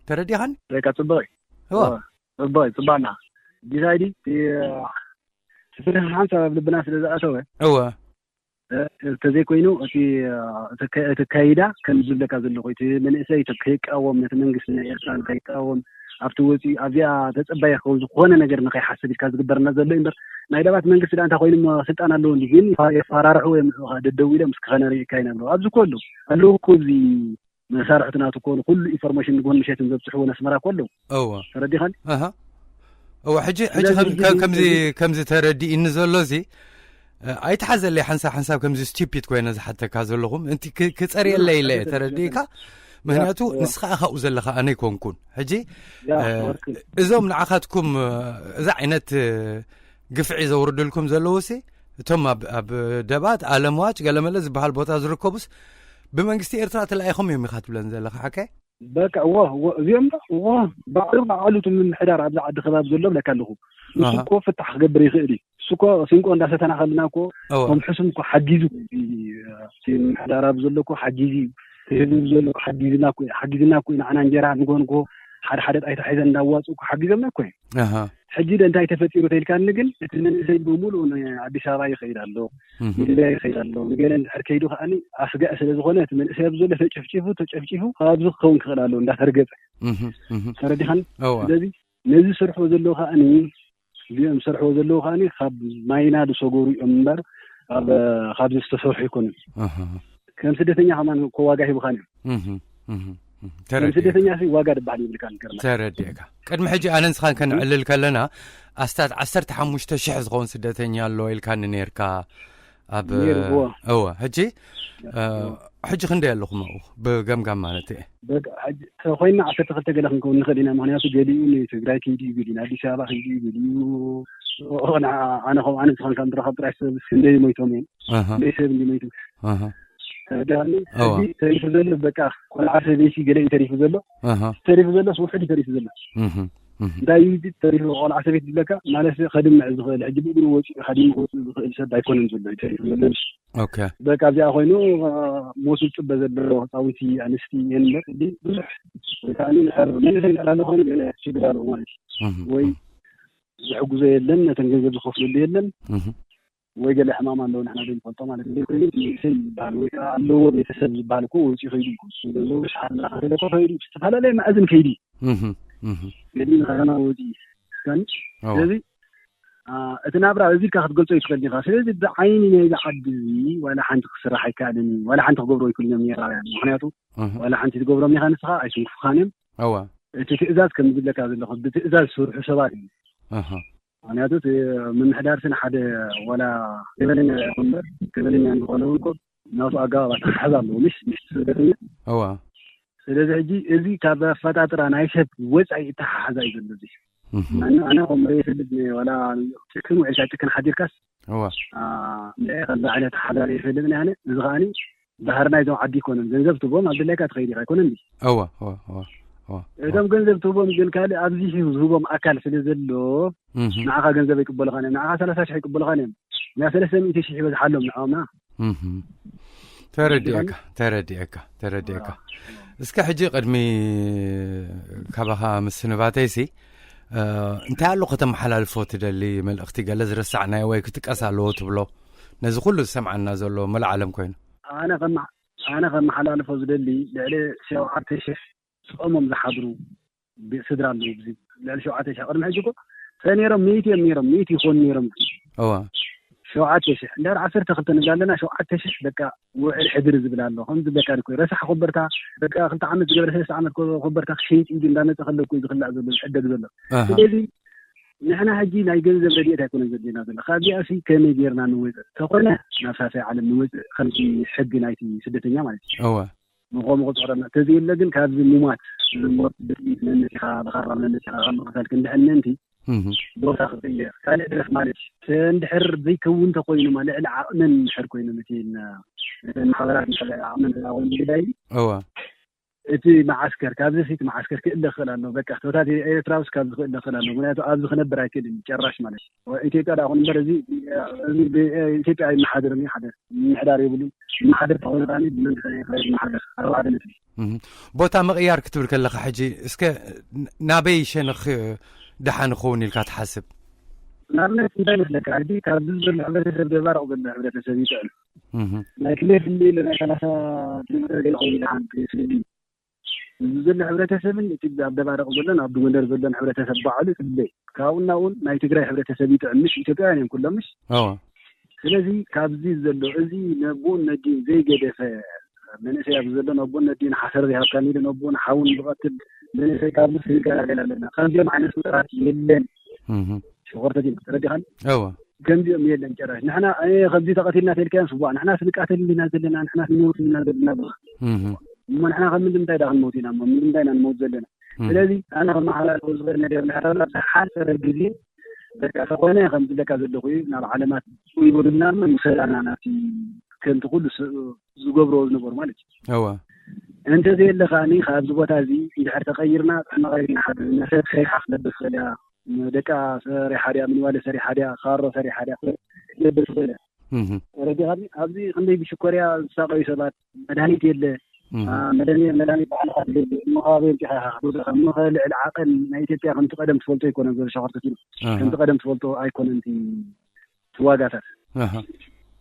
ተረዲኻን? በቃ፣ ጽቡቕ እዩ። እዋ። እዋ፣ ጽቡቕ እዩ፣ ጽቡቕና። ዲዛይዲ፣ እቲ፣ እቲ ፍትሒ ሓንሳብ ኣብ ልብና ስለ ዝኣተወ፣ እወ። እ፣ እንተዘይኮይኑ፣ እቲ፣ እ፣ እቲ ከ-፣ እቲ ኣካይዳ ከም ዝብለካ ዘለኹ፣ እቲ መንእሰይ እቲ ከይቃወም፣ ነቲ መንግስቲ ናይ ኤርትራ ከይቃወም፣ ኣብቲ ወፂኡ ኣብዚኣ ተፀባይ ክኸውን ዝኾነ ነገር ንኸይሓስብ ኢልካ ዝግበርና ዘሎ እዩ እምበር፣ ናይ ደባት መንግስቲ ደኣ እንታይ ኮይኑ እሞ ስልጣን ኣለዎ እንዲ ግን የፋራርሑ እዮም። ደደው ኢሎም እስኪ ከነርእየካ ኢና ብለው ኣብዚ እኮ ኣለዉ ኣለዉ እኮ እዚ መሳርሕቲ ናቱ እኮ ንኩሉ ኢንፎርሜሽን ንጎን ምሸትን ዘብፅሕዎ ነስመራ እኮ ኣለዉ። እወ ተረዲኻን? ኣሃ እወ። ሕጂ ሕጂ ስለዚ ከም- ሕጂ ከም- ግን ከምዚ እዚ ከምዚ ተረዲእኒ ዘሎ እዚ እ፣ ኣይትሓዘለይ ሓንሳብ ሓንሳብ ከምዚ ስቱፒድ ኮይነ ዝሓተካ ዘለኹም እንቲ ክ- ክፀርየለይ ኢለ እየ ተረዲእካ። ምክንያቱ እወ። ንስኻ ኢኻ ኣብኡ ዘለኻ ኣነ ኣይኮንኩን። ሕጂ ያ እ፣ ወርቂ እዞም ንዓኻትኩም እ፣ እዛ ዓይነት እ፣ ግፍዒ ዘውርድልኩም ዘለውሲ እቶም ኣብ ኣብ ደባት ኣለምዋጭ ገለመለ ዝበሃል ቦታ ዝርከቡስ ብመንግስቲ ኤርትራ ተላኢኹም እዮም ኢኻ ትብለን ዘለኻ ሓቀ? በቃ እዎ እዎ እዚኦም ዶ እዎ ባዕሉ ባዕሉ እቲ ምምሕዳር ኣብዚ ዓዲ ከባቢ ዘሎ ብለካ ኣለኹ። ንሱ ኣሃ። እኮ ፍታሕ ክገብር ይኽእል እዩ። እሱ እኮ ሲንቆ እንዳሰተና ከልና እኮ እወ ከም ሕሱም እኮ ሓጊዙ እዩ። እቲ ምምሕዳር ኣብዚ ዘሎ እኮ ሓጊዙ እዩ። እቲ ህዝቢ ዘሎ እኮ ሓጊዝና እኮ እዩ። ሓጊዝና እኮ እዩ። ንዓና እንጀራ ንጎ ንጎ ሓደ ሓደ ጣይታ ሒዘን እንዳዋፁ እኮ ሓጊዞምና እኮ እዩ። ኣሃ ሕጂ ደ እንታይ ተፈጢሩ ተይልካኒ ግን እቲ መንእሰይ ብምሉእ ንኣዲስ ኣበባ ይኸይድ ኣሎ። እህ ንሊብያ ይኸይድ ኣሎ። ንገለ እንድሕር ከይዱ ከዓኒ ኣስጋኢ ስለ ዝኾነ እቲ መንእሰይ ኣብዚ ዘሎ ተጨፍጪፉ ተጨፍጪፉ ካብዚ ክኸውን ክኽእል ኣሎ እንዳተርገፀ እህ እህ ተረዲኻን? እወ ስለዚ ነዚ ዝሰርሕዎ ዘለዉ ከዓኒ እዚኦም ዝሰርሕዎ ዘለዉ ከዓኒ ካብ ማይና ዝሰገሩ እዮም እምበር ካብ ካብዚ ዝተሰርሑ ኣይኮኑን። ኣሃ ከም ስደተኛ ከማን እኮ ዋጋ ሂብኻን እዮም። እህ እህ እህ ከም ተረዲእካ ስደተኛ ሲ ዋጋ ድበሃል ይብልካ ንገርና። ተረዲእካ። ቅድሚ ሕጂ ኣነ ንስኻን ከነዕልል ከለና ኣስታት ዓሰርተ ሓሙሽተ ሽሕ ዝኸውን ስደተኛ ኣሎ ኢልካኒ ነርካ። ኣብ ነይሩ፣ እወ። እወ። ሕጂ እ፣ ሕጂ ክንደይ ኣለኹም ኣብኡ ብገምጋም ማለት እየ? በቃ ሕጂ ተኮይና ዓሰርተ ክልተ ገለ ክንከውን ንኽእል ኢና። ምክንያቱ ገሊኡ ንትግራይ ከይዱ እዩ፣ ገሊኡ ንኣዲስ ኣበባ ከይዱ እዩ፣ ገሊኡ ንዓ- ኣነ ከም ኣነ ንስኻን ከም ትረኸብ ጥራይ ሰብ ክንደይ ሞይቶም እዮም? ኣሃ ክንደይ ሰብ እንዲ ሞይቱ ኣሃ ተረዳእኒ? እወ። ሕጂ ተሪፉ ዘሎ በቃ ቆልዓ ሰበይቲ ገለ እዩ ተሪፉ ዘሎ። ኣሃ ተሪፉ ዘሎ ውሕድ እዩ ተሪፉ ዘሎ። እህ እህ እንታይ እዩ ተሪፉ ቆልዓ ሰበይቲ ዝብለካ ማለት ከድምዕ ዝኽእል ሕጂ ብእግሩ ወፂኡ ከዲሙ ክወፅእ ዝኽእል ሰብ ኣይኮነን ዘሎ እዩ ተሪፉ ዘሎ። ኦኬ በቃ እዚኣ ኮይኑ ሞቱ ዝፅበ ዘሎ ህፃውንቲ ኣንስቲ እየን እምበር ሕጂ ብዙሕ ወይ ከዓ ንድሕር መንእሰይ እንድሕር ኣሎ ኮይኑ ገለ ሽግር ኣለዎ ማለት እዩ። እህ ወይ ዝሕግዞ የለን፣ ነተን ገንዘብ ዝኸፍለሉ የለን እህ ወይ ገለ ሕማም ኣለዎ ንሕና ዘይንፈልጦ ማለት እዩ። ዘይኮይኑ መንእሰይ ዝበሃል ወይ ከዓ ኣለዎ ቤተሰብ ዝበሃል እኮ ወፂኡ ከይዱ እዩ። እሱ ገንዘቡ ሻሓት እናኸፈለ እኮ ከይዱ እዩ። ዝተፈላለየ መኣዝን ከይዱ እዩ። እህ እህ ገዲ ንኸተማ ወፂኡ እዩ። እስካኒ እወ ስለዚ አ፣ እቲ ናብራ እዚ ኢልካ ክትገልጾ ይትኽእል ዲኻ? ስለዚ ብዓይኒ ናይዚ ዓዲ እዚ ዋላ ሓንቲ ክስራሕ ኣይከኣልን እዩ፣ ዋላ ሓንቲ ክገብሮ ኣይክእልን እዮም ንኤርትራውያን። ምክንያቱ እህ ዋላ ሓንቲ ትገብሮም ኢኻ ንስኻ ኣይትንክፉኻን እዮም። እወ እቲ ትእዛዝ ከም ዝብለካ ዘለኹ ብትእዛዝ ዝሰርሑ ሰባት እዮም። ኣሃ ምክንያቱ እቲ ምምሕዳር ስን ሓደ ዋላ ገበነኛ ይኹን እምበር ገበነኛ እንተኾነ እውን እኮ ናቱ ኣገባብ ኣተሓሕዛ ኣለዎ። ምሽ ምሽ ስደተኛ እወ ስለዚ ሕጂ እዚ ካብ ኣፈጣጥራ ናይ ሰብ ወፃኢ እተሓሓዛ እዩ ዘሎ እዚ። እህ ኣነ ኣነ ከም ርእየ ስልብ ዋላ ጭክን ውዒልካ ጭክን ሓዲርካስ እወ ንዕ ከምዚ ዓይነት ሓዳር ይፈልጥ ኣነ እዚ ከዓኒ ባህርና ይዞም ዓዲ ይኮነን ገንዘብ ትቦም ኣብ ድላይካ ትኸይድ ኢኻ ኣይኮነን ድዩ? እወ እወ እወ እወ እቶም ገንዘብ ትቦም ግን ካልእ ኣብዚ ዝህቦም ኣካል ስለ ዘሎ እህ ንዓኻ ገንዘብ ኣይቅበሉኻን እዮም ንዓኻ ሰላሳ ሽሕ ኣይቅበሉኻን እዮም ያ ሰለስተ ሚእቲ ሽሕ ይበዝሓሎም ንዓምና እህ ተረዲአካ ተረዲአካ ተረዲአካ እስከ ሕጂ ቅድሚ ካባኻ ምስንባተይሲ እ፣ እንታይ ኣሎ ከተመሓላልፎ ትደሊ መልእኽቲ ገለ ዝረሳዕናዮ ወይ ክጥቀስ ኣለዎ ትብሎ ነዚ ኩሉ ዝሰምዓና ዘሎ መላእ ዓለም ኮይኑ ኣነ ከመ- ኣነ ከመሓላልፎ ዝደሊ ልዕሊ ሸውዓተ ሽሕ ስቆሞም ዝሓድሩ ብ- ስድራ ኣለዉ እዚ ልዕሊ ሸውዓተ ሽሕ ቅድሚ ሕጂ እኮ ተነይሮም ሚእቲ እዮም ነይሮም ሚእቲ ይኾኑ ነይሮም እዋ ሸውዓተ ሽሕ እንዳ ዓሰርተ ክልተ ንብል ኣለና ሸውዓተ ሽሕ በቃ ውዕል ሕድሪ ዝብል ኣሎ ከም ዝብለካ ድኮ ረሳሕ ኮበርታ በቃ ክልተ ዓመት ዝገበረ ሰለስተ ዓመት ኮ- ኮበርታ ክሸይጥ ኢሉ እንዳመፀ ከለኩ ዝክላእ ዘሎ ዝሕደግ ዘሎ ኣሃ፣ ስለዚ ንሕና ሕጂ ናይ ገንዘብ ረድኤት ኣይኮነን ዘድልየና ዘሎ ካብዚኣ ሲ ከመይ ጌርና ንወፅእ ተኾነ ናብ ሳልሳይ ዓለም ንወፅእ ከምቲ ሕጊ ናይቲ ስደተኛ ማለት እዩ እዋ ንኸምኡ ክፅዕረና ተዘየለ ግን ካብዚ ሙማት ዝሞት ብጥይት መመሲኻ ብኻራ መመሲኻ ካብ ምቕታል ክንድሕን ምእንቲ እህ፣ ቦታ ክቕየር ካልእ ድረፍ ማለት እዩ እንድሕር ዘይከውን እንተኮይኑ ማ ልዕሊ ዓቕመን እንድሕር ኮይኑ መቴን ማሕበራት ልዕሊ ዓቕመን ተዛኮይኑ ጉዳይ እዋ እቲ መዓስከር ካብዚ ሲ እቲ መዓስከር ክእለ ክኽእል ኣሎ በቃ ተወታት ኤርትራ ውስ ካብዚ ክእለ ክኽእል ኣሎ ምክንያቱ ኣብዚ ክነብር ኣይክእልን ጨራሽ ማለት እዩ ኢትዮጵያ ዳ ኹን እምበር እዚ እዚ ኢትዮጵያ ኣይመሓደርን እዩ ሓደ ምምሕዳር የብሉን መሓደር ተኾነ ከዓኒ ብመንግስቲ መሓደር ኣርባዕተ ነጥቢ እህ። ቦታ ምቕያር ክትብል ከለኻ ሕጂ እስከ ን- ናበይ ሸነኽ ደሓን ክኸውን ኢልካ ትሓስብ ንኣብነት እንታይ መስለካ ሕጂ ካብዚ ዘሎ ሕብረተሰብ ገባርቕ ዘሎ ሕብረተሰብ ይጥዕም እህ፣ ናይ ክልል ፍልይ ኢሉ ናይ ሰላሳ ኪሎ ሜትር ገለ ኮይኑ ሓንቲ ስግዲ እዚ ዘሎ ሕብረተሰብን እቲ ኣብ ደባርቕ ዘሎን ኣብ ጎንደር ዘሎን ሕብረተሰብ ባዕሉ ይፍለይ። ካብኡ ናብኡን ናይ ትግራይ ሕብረተሰብ ይጥዕም፣ ምሽ ኢትዮጵያውያን እዮም ኩሎም፣ ምሽ? እወ ስለዚ ካብዚ ዘሎ እዚ ነቦን ነዲን ዘይገደፈ መንእሰይ ኣብዚ ዘሎ ነቦን ነዲን ሓሰር ዘይሃብካኒ ኢሉ ነቦን ሓውን ዝቐትል መንእሰይ ካብዚ ክንገላገል ኣለና። ከምዚኦም ዓይነት ፍጡራት የለን። እህ ሸኾርተት ተረዲኻኒ? እወ ከምዚኦም የለን ጭራሽ። ንሕና ኣየ ከምዚ ተቐቲልና ተልካዮም ስዋ ንሕና ስንቃተል ኢና ዘለና፣ ንሕና ስንሞት ኢና ዘለና። እህ እሞ ንሕና ከም ምንድምታይ ዳ ክንሞት ኢና? እሞ ምንድምታይ ኢና ንሞት ዘለና? ስለዚ ኣነ ከመሓላልፎ ዝኽእል ነገር እንድሕር ኣሎ፣ ኣብ ዝሓፀረ ግዜ በቃ ተኾነ ከም ዝብለካ ዘለኹ እዩ፣ ናብ ዓለማት ይበሉና እሞ ይውሰዳና ናብቲ ከምቲ ኩሉ ስ- ዝገብርዎ ዝነበሩ ማለት እዩ። እወ እንተዘየለ ከዓኒ ካብዚ ቦታ እዚ እንድሕር ተቐይርና ጥዕና ቀይርና ሓደ ሰብ ሰሪሓ ክነብር ትኽእል እያ፣ ደቃ ሰሪሓ ድያ፣ ምንዋለ ሰሪሓ ድያ፣ ካሮ ሰሪሓ ድያ ክትነብር ትኽእል እያ። እህ ረዲኻኒ ኣብዚ ክንደይ ብሽኮርያ ዝሳቀዩ ሰባት፣ መድሃኒት የለ። እህ መድሃኒት መድሃኒት ባዕልኻ ትገዝእ እሞ ከባቢ ኣምፂኻ ኢኻ ክትወስድ ኢኻ እሞ ከልዕል ዓቐን ናይ ኢትዮጵያ ከምቲ ቀደም ትፈልጦ ኣይኮነን ዘሎ ሸኾርተት ኢሉ እህ ከምቲ ቀደም ትፈልጦ ኣይኮነን እቲ ዋጋታት። እህ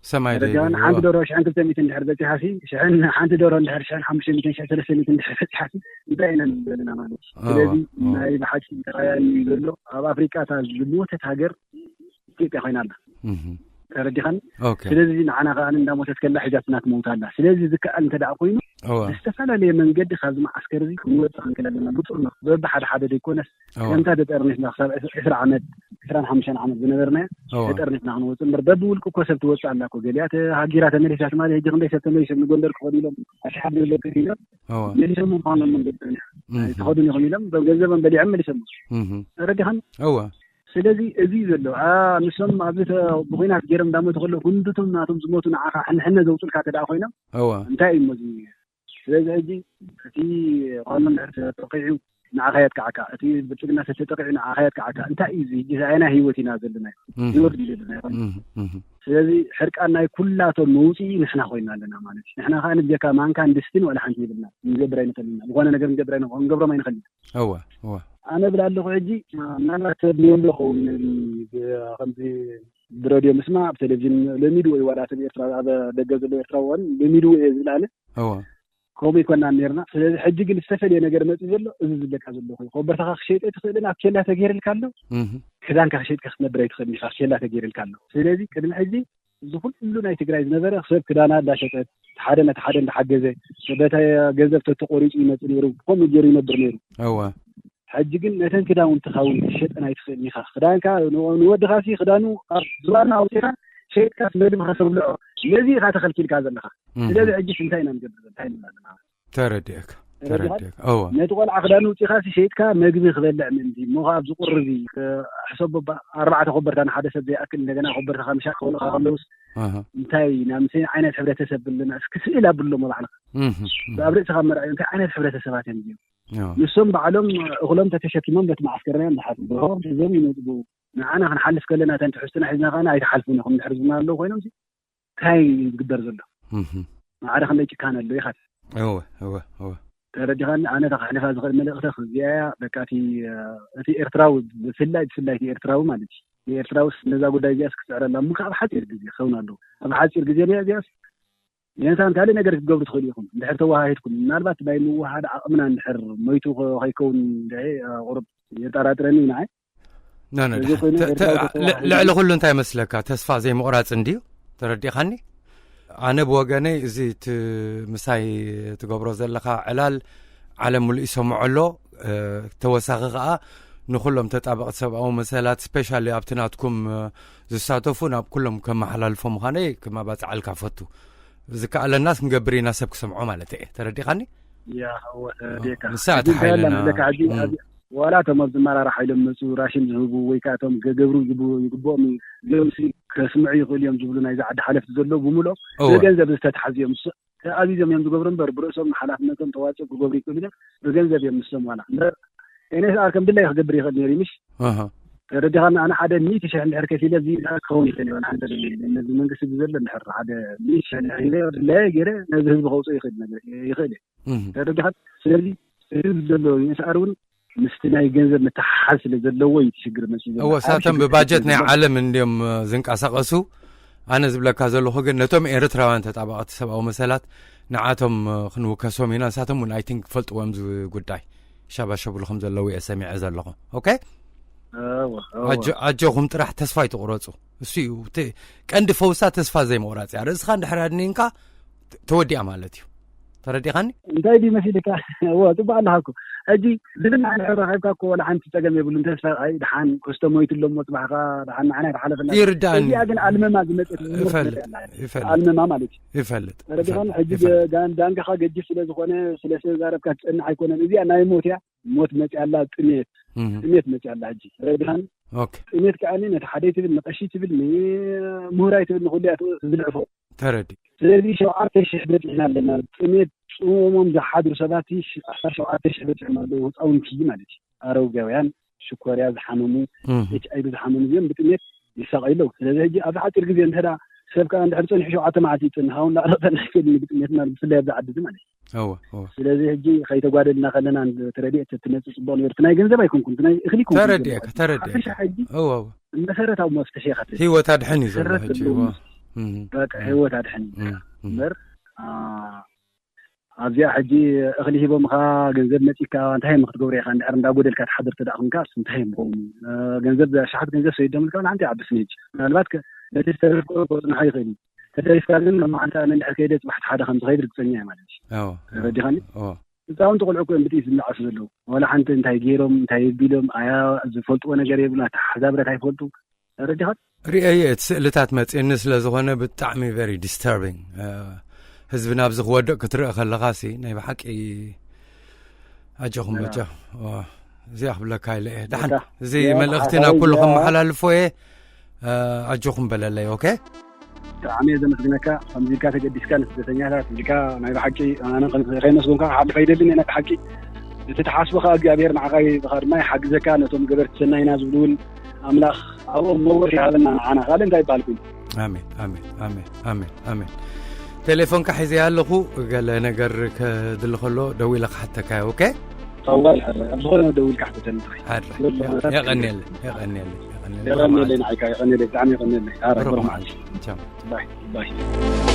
ሰማይ ደረጃ ደይብሉ። ሓንቲ ዶሮ ሽሕን ክልተ ሚእትን እንድሕር በፂሓሲ ሽሕን ሓንቲ ዶሮ እንድሕር ሽሕን ሓሙሽተ ሚእትን ሽሕን ሰለስተ ሚእትን እንድሕር በፂሓሲ እንታይ ኢና ንበልና ማለት እዩ። እዋ፣ ስለዚ እዋ። ናይ ብሓቂ ተቐያሪ ዘሎ ኣብ ኣፍሪቃ እታ ዝሞተት ሃገር ኢትዮጵያ ኮይና ኣላ። እህ ተረዲኻኒ? ኦኬ ስለዚ ንዓና ከዓ እንዳሞተት ከላ ሒዛትና ትመውት ኣላ። ስለዚ ዝከኣል እንተ ደኣ ኮይኑ እዋ ብዝተፈላለየ መንገዲ ካብዚ መዓስከር እዚ ክንወፅእ ክንክእል ኣለና። ብፁዕ ነው በብሓደ ሓደ ዘይኮነስ እዋ ከምታ ተጠርኒፍና ክሳብ ዕስራ ዓመት ዕስራን ሓሙሽተን ዓመት ዝነበርናዮ እዋ ተጠርኒፍና ክንወፅእ እምበር በብውልቂ እኮ ሰብ ትወፅእ ኣላ እኮ። ገሊኣ ተሃጊራ ተመሊሳ ትማሊ ሕጂ ክንደይ ሰብ ተመሊሶም ንጎንደር ክኸዱ ኢሎም ኣሽሓት ገንዘብ ከፊሎም እዋ መሊሶም ምዃኖም መንገዲ እህ ተኸዱን ይኹም ኢሎም ገንዘቦም በሊዖም መሊሶም እህ ተረዲኻን? እዋ ስለዚ እዚ እዩ ዘሎ። ኣ፣ ንሶም ኣብዚ ተ- ብኩናት ገይሮም እንዳሞቱ ከለዉ ክንድቶም ናቶም ዝሞቱ ንዓኻ ሕንሕነ ዘውፅልካ ተደኣ ኮይኖም እዋ እንታይ እዩ እሞ እዚ? ስለዚ ሕጂ እቲ ፋኖ እንድሕር ተጠቂዑ ንዓኻ የጥቅዓካ፣ እቲ ብልፅግና ተተጠቂዑ ንዓኻ የጥቅዓካ። እንታይ እዩ እዚ? ሕጂ ኣየናይ ህይወት ኢና ዘለና? እህ ህይወት ድዩ ዘለና ይኾን? እህ እህ ስለዚ ሕርቃን ናይ ኩላቶም መውፅኢ ንሕና ኮይና ኣለና ማለት እዩ። ንሕና ከዓ ንብጀካ ማንካን ድስትን ዋላ ሓንቲ የብልና። ንገብር ኣይንኽእልና። ዝኾነ ነገር ንገብር ኣይንኽእል፣ ክንገብሮም ኣይንኽእልና። እዋ እዋ ኣነ ብላ ኣለኹ ሕጂ ምናልባት ሰብ ንየሎ ኸውን ነዚ ብ- ከምዚ ብረድዮ ምስማዕ ብቴሌቪዥን ለሚድዎ እዩ። ዋላ ሰብ ኤርትራ ኣብ ደገ ዘሎ ኤርትራዊ እውን ለሚድዎ እየ ዝብል ኣነ እዋ ከምኡ ይኮና ነርና። ስለዚ ሕጂ ግን ዝተፈለየ ነገር መፅእ ዘሎ እዚ ዝብለካ ዘለኹ እዩ። ኮበርታኻ ክሸይጠ ትኽእልን ኣብ ኬላ ተገይርልካ ኣሎ እህ ክዳንካ ክሸይጥካ ክትነብር ኣይትኽእልን ኢኻ ኬላ ተገይርልካ ኣሎ። ስለዚ ቅድሚ ሕጂ እዚ ኩሉ ናይ ትግራይ ዝነበረ ሰብ ክዳና እንዳሸጠት ሓደ ነቲ ሓደ እንዳሓገዘ በታ ገንዘብ ተተቆሪፁ ይመፅእ ነይሩ። ከምኡ ገይሩ ይነብር ነይሩ። እዋ ሕጂ ግን ነተን ክዳውንትኻ እውን ክትሸጠን ኣይትኽእልን ኢኻ። ክዳንካ ን- ንወድኻ ሲ ክዳኑ ኣብ ዝባና ኣውፅኻ ሸይጥካ ስለ ድምኻ ተብልዖ ነዚ ኢኻ ተኸልኪልካ ዘለኻ። እህ ስለዚ ሕጂስ እንታይ ኢና ንገብር ዘለና? እንታይ ንብላ ዘለና? ተረዲእካ ተረዲእካ? ተረዲእካ እዋ ነቲ ቆልዓ ክዳኑ ውፂኻ ሲ ሸይጥካ መግቢ ክበልዕ ምእንቲ እሞ ካብ ዝቁርብ እዩ። ሕሰብ ኣባ ኣርባዕተ ኮበርታ ንሓደ ሰብ ዘይኣክል እንደገና ኮበርታ ከምሻ ክኾኑኻ ከለውስ ኣሃ እንታይ ኢና ምስ ዓይነት ሕብረተሰብ ብልና እስኪ ስእል ኣብሎሞ ባዕልኻ እህ ኣብ ርእስኻ መርኣዩ እንታይ ዓይነት ሕብረተሰባት እዮም እዚኦም? እዋ ንሶም ባዕሎም እኽሎም ተተሸኪሞም በቲ መዓስከርና እዮም ዝሓትቡ። ሆም ሒዞም ይመፅቡ። ንዓና ክንሓልፍ ከለና እተን ትሕዝቱና ሒዝና ከዓና ኣይትሓልፉን ኢኹም እንድሕር ዝብሉና ኣለዉ ኮይኖም ሲ እንታይ እዩ ዝግበር ዘሎ? እህ ማዕረ ክንደይ ጭካነ ኣሎ ኢኻ እወ እወ እወ ተረዲኻኒ? ኣነ እታ ከሕልፋ ዝኽእል መልእኽቲ እዚኣ እያ። በቃ እቲ እቲ ኤርትራዊ ብፍላይ ብፍላይ እቲ ኤርትራዊ ማለት እዩ ንኤርትራውስ ነዛ ጉዳይ እዚኣስ ክስዕረላ እሞ ካብ ሓፂር ግዜ ክኸውን ኣለዎ። ኣብ ሓፂር ግዜ እዚኣስ የንሳን ካልእ ነገር ክትገብሩ ትኽእሉ ኢኹም እንድሕር ተወሃሂድኩም። ምናልባት ናይ ምውሃድ ዓቕምና እንድሕር ሞይቱ ከይከውን እንድዒ ቁሩብ የጠራጥረኒ እዩ ንዓይ። ኖ፣ ኖ፣ እዚ ድሓን። ኮይኑ ተ- ተ- ኤርትራዊ ተተዋሂዱ ል- ልዕሊ ኩሉ እንታይ መስለካ? ተስፋ ዘይምቑራፅ እንድዩ። ተረዲኻኒ? ኣነ ብወገነይ እዚ እቲ ምሳይ ትገብሮ ዘለኻ ዕላል ዓለም ሙሉእ ይሰምዖ ኣሎ። እ፣ ተወሳኺ ከዓ ንኩሎም ተጣበቕቲ ሰብኣዊ መሰላት ስፔሻሊ ኣብቲ ናትኩም እ፣ ዝሳተፉ ናብ ኩሎም ከመሓላልፎ ምዃነይ ክመባፅዓልካ ፈቱ። ዝከኣለናስ ክንገብር ኢና ሰብ ክሰምዖ ማለት እየ። ተረዲኻኒ? ያ እወ ተረዲእካ። ንሳ እቲ ሕጂ እንታይ ሓይልና ኣላ ምስለካ ሕጂ እም። ኣብ- ዋላ እቶም ኣብዚ መራርሓ ኢሎም መፁ ራሽን ዝህቡ ወይ ከዓ እቶም ገገብሩ ዝብ- ይግብኦም እዩ ኢሎም ሲ ከስምዑ ይኽእሉ እዮም ዝብሉ ናይዚ ዓዲ ሓለፍቲ ዘለዉ ብምልኦም እወ ብገንዘብ ዝተትሓዙ እዮም። ስ- ተኣዚዞም እዮም ዝገብሩ እምበር ብርእሶም ሓላፍነቶም ተዋፅኦ ክገብሩ ይኽእሉ እዮም። ብገንዘብ እዮም ንሶም ዋላ እምበር ኤንኤስኣር ከም ድላይ ክገብር ይኽእል ነይሩ እዩ ምሽ ኣሃ ተረዲኻና? ኣነ ሓደ ሚእቲ ሽሕ እንድሕር ከፊለ እዚ ክኸውን ይኽእል እዩ። ሓደ ነዚ መንግስቲ እዚ ዘሎ እንድሕር ሓደ ሚእቲ ሽሕ እንድሕር ሂበ ድላየ ገይረ ነዚ ህዝቢ ከውፅኦ ይኽእል ነገር ይኽእል እዩ። እም። ተረዲኻ? ስለዚ እዚ ዘሎ ዩኤስኣር እውን ምስቲ ናይ ገንዘብ ምትሓሓዝ ስለ ዘለዎ እዩ እቲ ሽግር መፅኡ ዘሎ። እወ ሓደ ሳቶም ሽግር ብባጀት ናይ ዘሎ ዓለም እንድዮም እ፣ ዝንቀሳቐሱ። ኣነ ዝብለካ ዘለኹ ግን ነቶም ኤርትራውያን ተጣባቕቲ ሰብኣዊ መሰላት ንዓቶም ክንውከሶም ኢና። ንሳቶም እውን ኣይቲንክ ፈልጥዎም እዚ ጉዳይ ሻባሸብሉ ከም ዘለዉ እየ ሰሚዐ ዘለኹ። ኦኬ፣ ኣጆኹም ጥራሕ ተስፋ ይትቑረፁ። እሱ እዩ ቀንዲ ፈውሳ፣ ተስፋ ዘይምቑራፅ እያ። ርእስኻ እንድሕር ኣድኒንካ ተወዲኣ ማለት እዩ። ተረዲኻኒ? እንታይ ድዩ መሲልካ? እዎ፣ ጽቡቕ ኣለኻ እኮ። ሕጂ ዝብል ንዓና ረኺብካ እኮ ወላ ሓንቲ ጸገም የብሉን። ተስፋ ኣይ ድሓን ክስተ ሞይቱ ኣሎ እሞ ጽባሕካ ድሓን ንዓና ይተሓለፈና። ይርዳእኒ። እዚኣ ግን ኣልመማ ዝመጸት ሞት እፈልጥ፣ መጸት ኣላ። ይፈልጥ። ኣልመማ ማለት እዩ። ይፈልጥ፣ ተረዲኻኒ? ይፈልጥ፣ ሕጂ ይፈልጥ። ዳን-፣ ዳንጋኻ ገጅፍ ስለ ዝኾነ፣ ስለ ዝተዛረብካ ትጸንሕ ኣይኮነን። እዚኣ ናይ ሞት እያ። ሞት መጽያ ኣላ፣ ጥሜት። እህ። ጥሜት መጽያ ኣላ ሕጂ። ተረዲኻኒ? ኦኬ። ጥሜት ከኣ ነቲ ሓደይ ትብል፣ ንቐሺ ትብል፣ ንምሁራይ ትብል፣ ንኹሉ እያ ትዝልዕፎ። ተረዲ። ስለዚ ሸውዓተ ሽሕ በጺሕና ኣለና። ጥሜት ጽሞሞም ዝሓድሩ ሰባት ሽ-፣ ዓሰርተ ሸውዓተ ሽሕ በጺሖም ኣለዉ። ህጻውንቲ ማለት እዩ። ኣረጋውያን፣ ሽኮርያ ዝሓመሙ፣ እህ። ኤች ኣይ ቪ ዝሓመሙ እዮም ብጥሜት ይሳቐዩ ኣለዉ። ስለዚ ሕጂ ኣብዚ ሓጺር ግዜ እንተ ደኣ ሰብ ከኣ እንድሕር ጸኒሑ ሸውዓተ መዓልቲ ይጸንሕ፣ ኣሁን ላዕሊ ክጸንሕ ይኽእል እዩ ብጥሜት ማለት ብፍላይ ኣብዚ ዓዲ እዚ ማለት እዩ። እወ፣ እወ። ስለዚ ሕጂ ከይተጓደልና ከለና እንድ-፣ እቲ ረድኤት እትመጽእ ጽቡቕ ነይሩ። እቲ ናይ ገንዘብ ኣይኮንኩን፣ እቲ ናይ እኽሊ ይኮንኩን ተረዲኤካ፣ ተረዲኤካ። ሓፈሻ ሕጂ እወ፣ እወ። መሰረታዊ መፍትሒ ኢኻ ትህብ። ህይወት ኣድሕን እዩ ዘሎ መሰረት ሕጂ፣ ዘለዎ እወ። መፍትሒ። እም፣ በቃ እም። ህይወት ኣድሕን እዩ። እም፣ እም። እምበር፣ ኣ፣ ኣብዚኣ ሕጂ እኽሊ ሂቦምኻ ገንዘብ መጺካ እንታይ እዮም ክትገብሩ ኢኻ? እንድሕር እንዳጎደልካ ትሓድር ተደኣ ኹንካ እንታይ እዮም ክኸውን? እ፣ ገንዘብ ኣሽሓት ገንዘብ ሰዲዶምልካ ሓንቲ ዓቢ ስኒ ሕጂ። ምናልባት ከ-፣ ነቲ ዝተረፍኮ ክጽንሖ ይኽእል እዩ። ተተሪፍካ ግን ሎማዓንቲ ኣነ እንድሕር ከይደ ጽባሕ ሓደ ከም ዝኸይድ ርግጸኛ እየ ማለት እዩ። ኣዎ። ተረዲኻኒ? ኣዎ። ህጻውንቲ ቆልዑ እኮ እዮም ብጥይት ዝናቐሱ ዘለዉ። ዋላ ሓንቲ እንታይ ገይሮም፣ እንታይ ቢሎም፣ ኣያ ዝፈልጥዎ ነገር የብሉን፣ ኣተሓሕዛ ብረት ኣይፈልጡ። ተረዲኻ? ርእየ እቲ ስእልታት መጺእኒ ስለ ዝኾነ ብጣዕሚ very disturbing። እ፣ ህዝቢ ናብዚ ክወድቕ ክትርኢ ከለኻ ሲ ናይ ብሓቂ ኣጆኹም ኣያ። በጃ። ዋ፣ እዚኣ ክብለካ ኢለ እየ። ደሓን፣ በቃ። እዚ ያ፣ መልእኽቲ ሓሳብ ናብ ኩሉ እያ። ከመሓላልፎ እየ። እ፣ ኣጆኹም በለለይ፣ ኦኬ? ብጣዕሚ እየ ዘመስግነካ። ከምዚ ኢልካ ተገዲስካ ንስደተኛታት ኢልካ ናይ ብሓቂ ኣነ ከም ከይመስገንካ ክሓልፍ ኣይደልን እየ። ናይ ብሓቂ እቲ ትሓስቦ ከኣ እግዚኣብሔር ንዓኻ ይብኻ ድማ ይሓግዘካ። ነቶም ገበርቲ ሰናይና ዝብሉ እውን ኣምላኽ ኣብኦም መወር ይሃበና ንዓና። ካልእ እንታይ ይበሃል ኮይኑ? ኣሜን፣ ኣሜን፣ ኣሜን፣ ኣሜን፣ ኣሜን። ቴሌፎንካ ሒዘ ኣለኹ፣ ገለ ነገር ከድሊ ከሎ ደዊለ ክሓተካ እየ፣ ኦኬ? ጠዋል ሓረ፣ ኣብ ዝኾነ ደውልካ ሕተተኒ ጥራይ። ሓረ። የቐንየለይ፣ የቐንየለይ፣ የቐንየለይ። የቐንየለይ ንዓይካ፣ የቐንየለይ፣ ብጣዕሚ የቐንየለይ። ሓረ፣ ብሩኽ ብሩኽ መዓልቲ። መዓልቲ። ቻው። ባይ፣ ባይ።